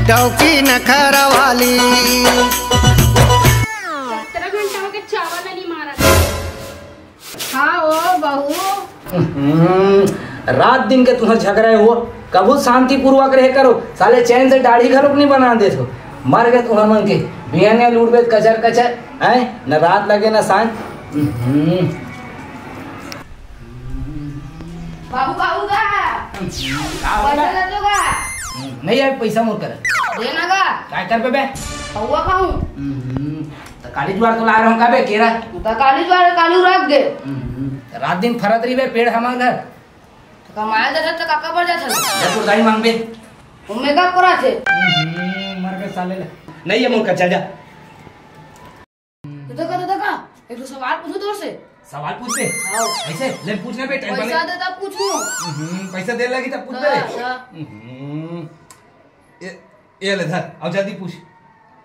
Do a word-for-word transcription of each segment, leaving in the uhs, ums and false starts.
टौकी नखरा वाली। सत्रह घंटा हो गए, चावल नहीं मारा। हाँ ओ बहू। हम्म, रात दिन के तुहर झगड़ा हे वो, कभू शांतिपूर्वक रहे करो, साले चैन से दाढ़ी घलोक नहीं बना देत हो। मर गए तुहर मन के, बिहनिया लूटबे कचर कचर, हैं? न रात लगे न सांझ। हम्म। बाबू, बाबू का? का हो पैसा गया? दे दो का? नहीं यार, पैसा मोर कर। देना का? काय करबे बे? पौवा खाऊं। हम्म, त काली जुआर तो ला रहा हूँ का बे, केरा? त काली जुआर कालू रख दे। हम्म, रात दिन फरत रही बे, पेड़ हमार घर। त कमाए दे त काका पर जाथे। जा तोर दाई मांगबे। वो मेकअप करा थे। हम्म, मर गए साले ले। नहीं है मोर कर, चल जा। तो देखा, तो देखा, एक तो सवाल पूछो तोर से। सवाल पूछबे? हाँ। ऐसे? ले पूछ ना बे, टाइम पैसा दे तब पूछूं। हम्म, पैसा दे लगी तब पूछ बे। हाँ, हाँ। हम्म, ए, ए ले धर, अब जल्दी पूछ।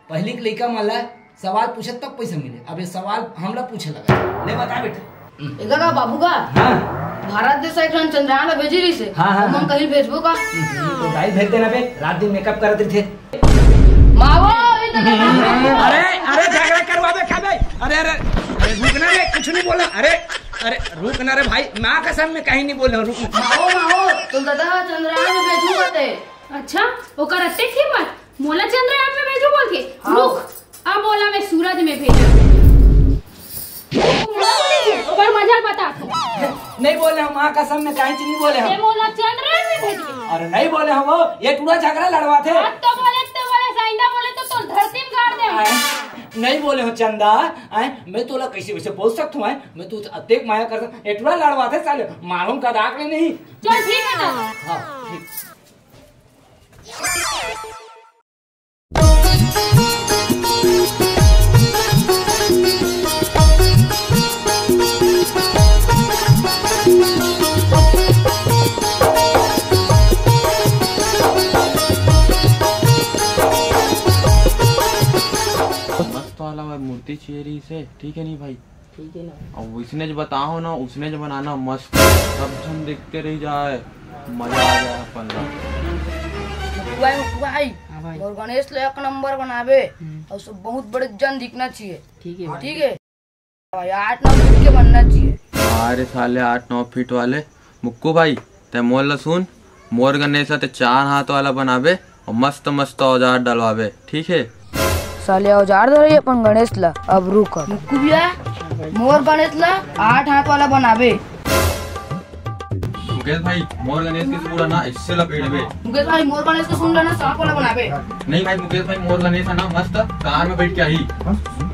पहली के लइका मन ला सवाल पूछे तब पैसा मिले, अब ये सवाल हमला पूछे लगा। ले बता बेटा। एकर का बाबू का? हाँ। भारत देश एक ठन चंद्रयान भेजी रही से। हाँ, हाँ, ओमन हाँ। कहीं भेजबो का? हम्म, तो दाई भेज देना बे, रात दिन मेकअप करत रहिथे। मावो, अभी तो देखा। अरे, अरे, झगड़ा करवाबे का बे? अरे, अरे, अरे, रुक ना रे, कुछ नहीं बोला। अरे, अरे, रुक ना रे भाई, माँ कसम मैं कहीं नहीं बोले हूँ, रुक ना। मावो, मावो, तुम दादा चंद्रयान में भेजू बते। अच्छा, ओकर अत्ते हिम्मत, मोला चंद्रयान में भेजू बोल के? हाँ। रुक, अब ओला मैं सूरज में भेजू। ओकर मजा बता। नहीं बोले हम, माँ कसम में कहीं नहीं बोले हम। ये मोला चंद्रयान में भेजू। अरे नहीं बोले हम, वो ये टूरा झगड़ा लड़वा थे। अब तो बोले, तो बोले, साइंदा बोले तो तोर धरती में गाड़ दे। आए, नहीं बोले हो चंदा, आए, मैं तोला कैसे वैसे बोल सकता हूँ, आए, मैं तू अतेक माया कर सकता, ये टूरा लड़वा थे साले, मालूम का दाग ले नहीं। चल ठीक है दादा। हाँ, ठीक। मस्त वाला मूर्ति चाहिए रही से, ठीक है नहीं भाई? ठीक है ना? अब उसने जो बताओ ना, उसने जो बनाना मस्त, सब झन देखते रह जाए, मजा आ जाए अपन ला। मुकुआ, मुकुआ भाई, हाँ भाई। और गणेश ला एक नंबर बनाबे, हम्म। और सब बहुत बड़े जन दिखना चाहिए। ठीक है भाई। ठीक है भाई, आठ नौ फीट के बनना चाहिए। अरे साले, आठ नौ फीट वाले मुक्कू भाई, तै मोर ला सुन, मोर गणेश ला तै चार हाथ वाला बनाबे और मस्त मस्त औजार डलवाबे, ठीक है? साले औजार धरे अपन गणेश ला, अब रुक। मुक्कू भैया, मोर गणेश ला आठ हाथ वाला बनाबे। मुकेश भाई, मोर गणेश के सूंड ना इससे लपेटबे। मुकेश भाई, मोर गणेश के सूंड ना सांप वाला बनाबे। नहीं भाई, मुकेश भाई, मोर गणेश है ना मस्त कार में बैठ के आही।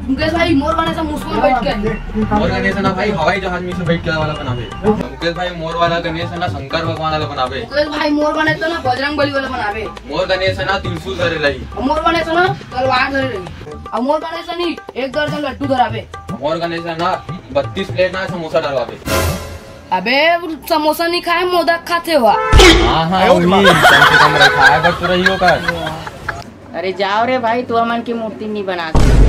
मुकेश भाई, मोर गणेश है मुसवा में बैठ के आही। मोर गणेश है ना भाई, हवाई जहाज में से बैठ के वाला बनाबे। मुकेश भाई, मोर वाला गणेश है ना शंकर भगवान वाला बनाबे। मुकेश भाई, मोर गणेश है ना बजरंग बली वाला बनाबे। मोर गणेश है ना त्रिशूल धरे रही। मोर गणेश है ना तलवार धरे रही। और मोर गणेश है नी एक दर्जन लड्डू धराबे। मोर गणेश है ना बत्तीस प्लेट ना समोसा डलवाबे। अबे, समोसा नहीं खाए, मोदक खाते हुआ। हाँ, हाँ, वही, कम से कम रखा है, बट तो रही होगा। अरे जाओ रे भाई, तू अमन की मूर्ति नहीं बना सकते।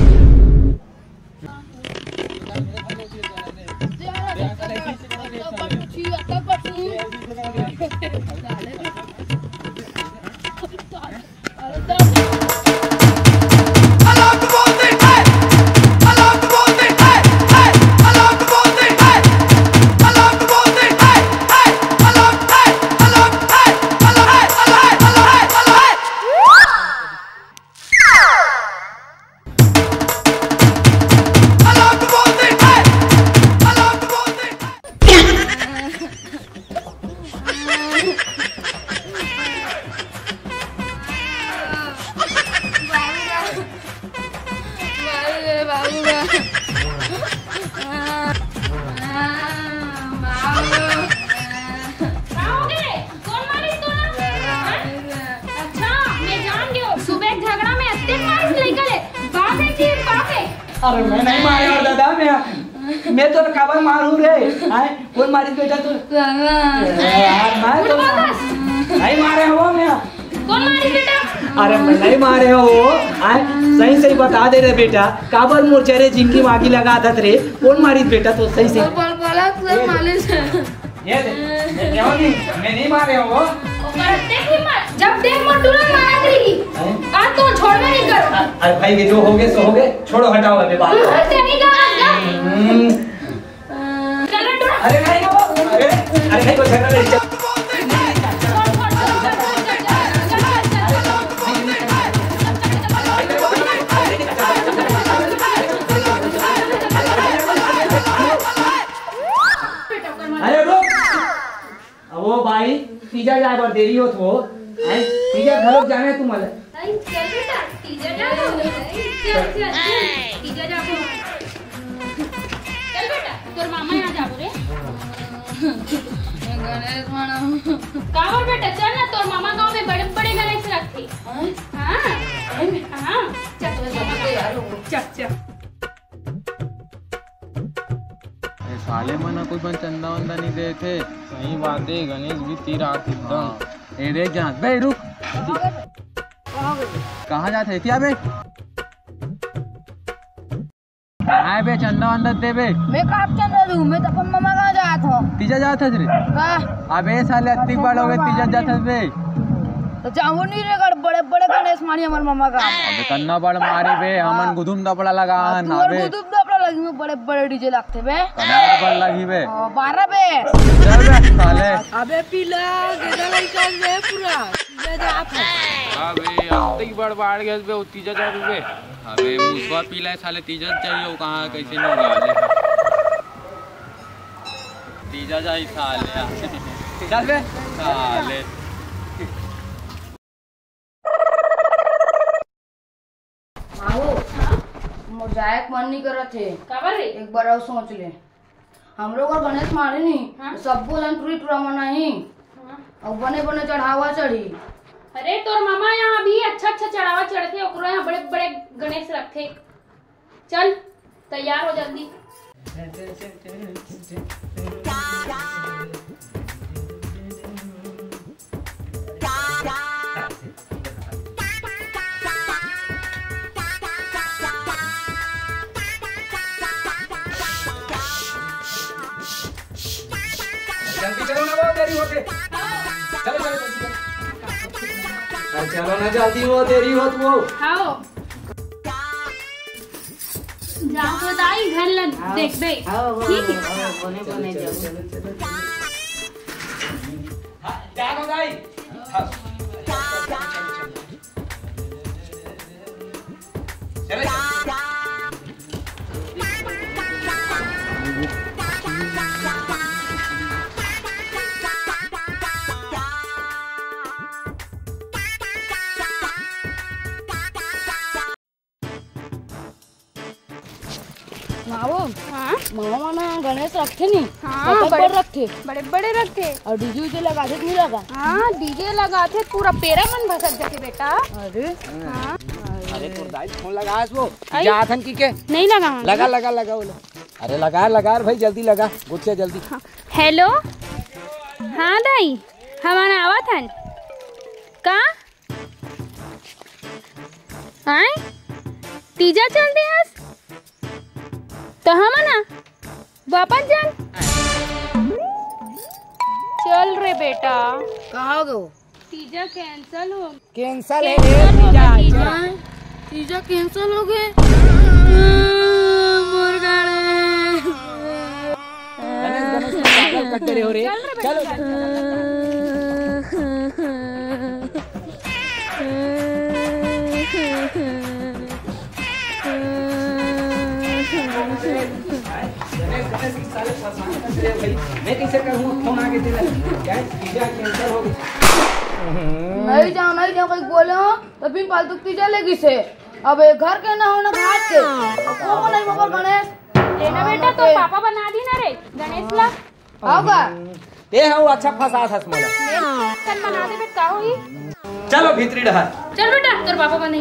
का हो गे? कोन मारिस तोला? हाँ? अच्छा, मैं जान गेव। सुबह झगड़ा में अत्ते मारिस लइका ले। बाप है जी, बाप है। अरे मैं नहीं मारे हंव दादा, मैं, मैं तो काबर मारू रे? आए, कोन मारिस बेटा तू? बाबा। अरे यार, मैं तो उठ बाबा। नहीं मारे हंव मैं। कोन मारिस बेटा? अरे मैं नहीं मारे हंव। आए, सही सही बता दे रे बेटा, काबर मोर जरे जिंदगी में आगी लगा दत रे? कोन मारिस बेटा तू? सही सही। बोल, बोल, बोला, तू मालिश है। ये दे, ये क्या हो गई? मैं नहीं मारे हंव। ओकर देख हिम्मत, जब देख मोर टूरा मारत रही, हैं? आज तो छोड़बे नहीं करो। अरे भाई, ये जो हो गए सो हो गए, छोड़ो, हटाओ अभी बात। हंसते नहीं करो, हंसते। हम्म। चलो, चलो। अरे नहीं, अरे, अरे नहीं, कोई झगड़ा नहीं। अरे रुक। अब वो भाई, तीजा जाए बर देरी होत हो, हैं? तीजा घलोक जाना है तुम्हारा। अरे चल बेटा, तीजा जाबो। चल, चल, चल, तीजा जाबो। चल बेटा, तोर मामा यहाँ जाबो रे। गणेश मामा। का बर बेटा, चल ना, तोर मामा गाँव में बड़े बड़े गणेश रखथे। हाँ? हाँ। हाँ। चल, चल, चल, चल। ए साले मन ह कोई बन चंदा वंदा नहीं दे थे। सही बात है, गणेश भी तीर आत एकदम। हाँ। ए देख जा बे, रुक। कहाँ जात है क्या बे? आए बे, चंदा वंदा दे बे। मैं कहाँ चंदा दूँ? मैं तो अपन मामा गाँव जात हूँ। तीजा जात है रे? का? अबे साले, अत्ती बड़ हो गए, तीजा जात है बे। तो जाऊँ नहीं रे, गड़-, बड़े बड़े गणेश मानी हमारे मामा का। अबे कन्ना बड़ मारी बे, हमन गुदुम दपड़ा लगा हन, तू और अबे। गुदुम दपड़ा लगी में बड़े बड़े डीजे लगते बे। कन्ना बड़ लगी बे। ओ, बारह बे। चल बे साले। अबे पीला, गेदा लइका बे पूरा। तीजा जात है। अबे, अत्ती बड़ बाढ़ गए बे, तीजा जात बे। अबे मुसवा पीला है साले, तीजा चाहिए, वो कहाँ, कैसे नहीं जाने। तीजा जाई साले। चल बे। साले। बाबू, मोर जाए के मन नहीं करत हे। काबर रे? एक बार और सोच ले। हमरो घर गणेश माने नहीं, हाँ? तो सबो जन टूरी टूरा मनाही। हाँ। अउ बने बने चढ़ावा चढ़ी। अरे तोर मामा यहाँ अभी अच्छा अच्छा चढ़ावा चढ़थे, ओकरो यहाँ बड़े बड़े गणेश रखथे। चल तैयार हो जल्दी। जल्दी चलो ना, बहुत देरी होते। चलो, चलो, जल्दी चलो। अरे चलो ना, जल्दी, बहुत देरी होत वो। हाँ। जाओ तो दाई, घर लग हाँ। देखबे। हाँ, हाँ, ठीक है। हाँ, हाँ, बने, बने जाओ। चलो, चलो, चलो। हाँ, जाओ दाई। हाँ। चलो, चलो। मावो, हाँ? मामा मन गणेश रखथे नी? हाँ, बड़े बड़े रखथे। बड़े बड़े रखथे। अउ डीजे उजे लगाथे कि नहीं लगा? हाँ, डीजे लगाथे, पूरा पेरा मन भसक जाथे बेटा। अरे। हाँ। अरे तोर दाई फोन लगास वो। आई? जात हन कि के? नहीं लगा हन। लगा, लगा, लगा, बोले। अरे लगा, लगा रे भाई, जल्दी लगा, गुच्चा जल्दी। हाँ। हेलो। हाँ दाई, हमन आवत हन। का? आय? तीजा चल दे आज? तो हमन ना वापस जान। चल रे बेटा। कहाँ हो गए? तीजा कैंसिल हो। कैंसिल है रे, कैंसिल हो तीजा, गया तीजा। तीजा। तीजा कैंसिल हो गए। मोर गाड़ी। गणेश, गणेश, तुम पागल कट रहे हो रे। चल रे बेटा, चलो। चल, चल, चल, चल। गणेश, गणेश, इस साले परेशान कर रहे हो भाई। मैं कैसे करूँ? फोन आके तेरा क्या है? तीजा कैंसिल हो गया। नहीं जाओ, नहीं जाओ, कहीं बोले हो तो फिर फालतू तीजा लेगी से। अब ये घर के ना हो ना घाट के। अब को नहीं मगर गणेश। लेना बेटा, तो पापा बना दी ना रे गणेश ला। आओगा? ते हव अच्छा फंसात हस मोला। कन बना देबे का होही? चलो भीतरी डहर। चल बेटा, तोर पापा बनही।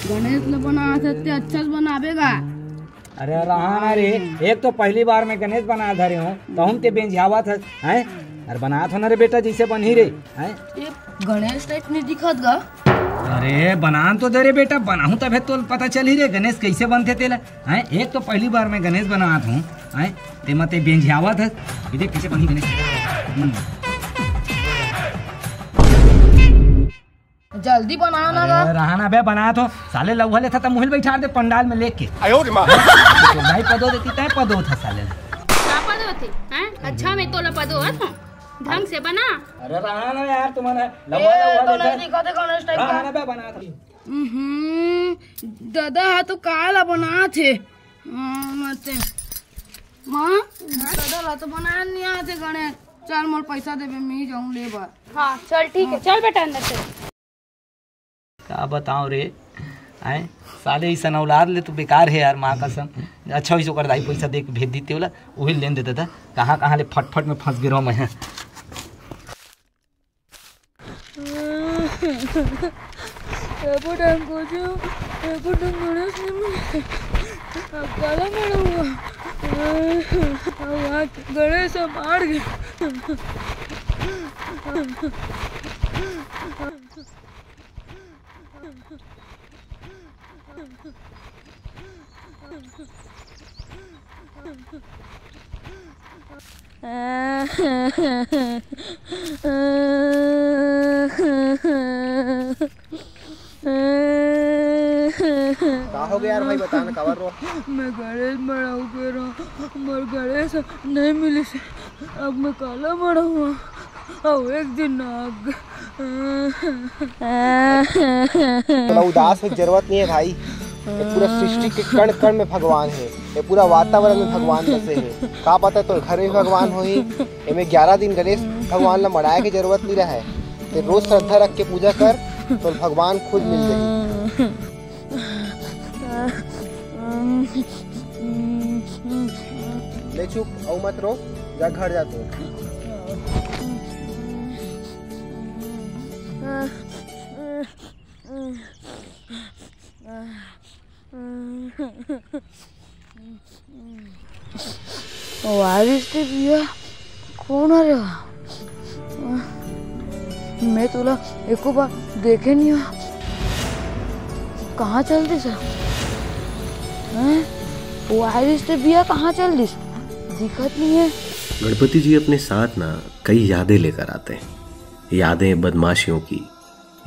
गणेश ल बनात हस ते अच्छा से बनाबे गा। अरे रहा ना रे, एक तो पहली बार में गणेश बना धरे हूँ, तो हम ते बेंझियावत हस, हैं? अरे बनात हो ना रे बेटा, जैसे बनही रे, हैं? ये गणेश टाइप नहीं दिखत गा। अरे बनान तो दे रे बेटा, बनाहूं तभे तो पता चलही रे गणेश कैसे बनथे तेला। हैं, एक तो पहली बार मैं गणेश बनात हूँ, हैं, ते मते बेंझियावत है। ये देख कैसे बनी गणेश। हम्म। जल्दी बना ना गा। अरे, रहा ना बे, बना तो। साले लउहा लेथा त मुहिल बैठार दे पंडाल में लेके। आयो रे माँ। तो नहीं पदो देती, तय पदो था साले। का पदो थे? हैं? अच्छा, मैं तोला पदो था। ढंग से बना। अरे, रहा ना यार, तुम्हारा ए, लउहा, लउहा तो लेथा। नहीं दिखा दे कौन इस टाइप रहा का। ना बे, बना था। हम्म, दादा हा तो काला बना थे। हाँ, मते। माँ, दादा ला तो बना नहीं आते गणे। चल, मोर पैसा देबे, मैं ही जाऊँ ले बर। हाँ, चल ठीक है, चल बेटा अंदर चल। का बताओ रे, आए साले, ऐसा औलाद ले तो बेकार है यार, माँ कसम। अच्छा, वैसे ओकर दाई पैसा दे के भेज दीते वाला, वही लेन देता था। कहाँ कहाँ ले फटफट में फंस गए रहो मैं। एको टाइम को जो, एको टाइम गणेश नहीं मिले। अब काला मरा हुआ। अब आज गणेश मार गए। का हो गया यार भाई, बता ना, काबर रो? मैं गणेश मड़ाऊ के रहा, मोर गणेश नहीं मिली से, अब मैं काला मड़ाऊ। अब एक दिन ना आग। थोड़ा उदास होए के जरूरत नहीं है भाई, ये पूरा सृष्टि के कण कण में भगवान है, ये पूरा वातावरण में भगवान बसे है। का पता तो घर में भगवान होही, एमे ग्यारह दिन गणेश भगवान ला मड़ाए के जरूरत नहीं रहे। ते रोज श्रद्धा रख के पूजा कर, तो भगवान खुद मिल जाही। ले चुप, अउ मत रो, जा घर जा तू। वारिस के बिया कौन हरे? मैं तोला एको बार देखे नहीं हो। कहाँ चल दिस? हैं? वारिस के बिया कहाँ चल दिस? दिखत नहीं है। गणपति जी अपने साथ ना कई यादें लेकर आते हैं, यादें बदमाशियों की,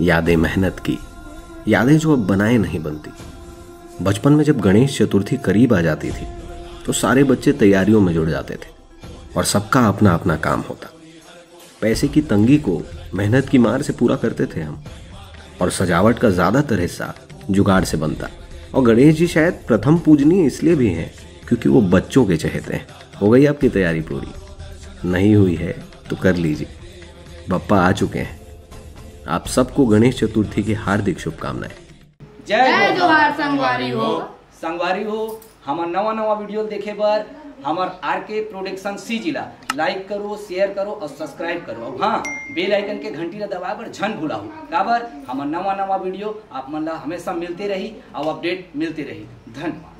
यादें मेहनत की, यादें जो अब बनाए नहीं बनती। बचपन में जब गणेश चतुर्थी करीब आ जाती थी, तो सारे बच्चे तैयारियों में जुड़ जाते थे और सबका अपना अपना काम होता। पैसे की तंगी को मेहनत की मार से पूरा करते थे हम, और सजावट का ज्यादातर हिस्सा जुगाड़ से बनता। और गणेश जी शायद प्रथम पूजनीय इसलिए भी हैं, क्योंकि वो बच्चों के चहेते हैं। हो गई आपकी तैयारी पूरी? नहीं हुई है तो कर लीजिए, बप्पा आ चुके हैं। आप सबको गणेश चतुर्थी की हार्दिक शुभकामनाएं। जय जोहार संगवारी हो। संगवारी हो, हमर नवा नवा वीडियो देखे बर हमर आरके प्रोडक्शन सीजी ला लाइक करो, शेयर करो और सब्सक्राइब करो। और हाँ, बेल आइकन के घंटी ला दबाए बर झन भुलाहू, काबर हमर नवा नवा वीडियो आप मन ला हमेशा मिलते रही और अपडेट मिलते रही। धन्यवाद।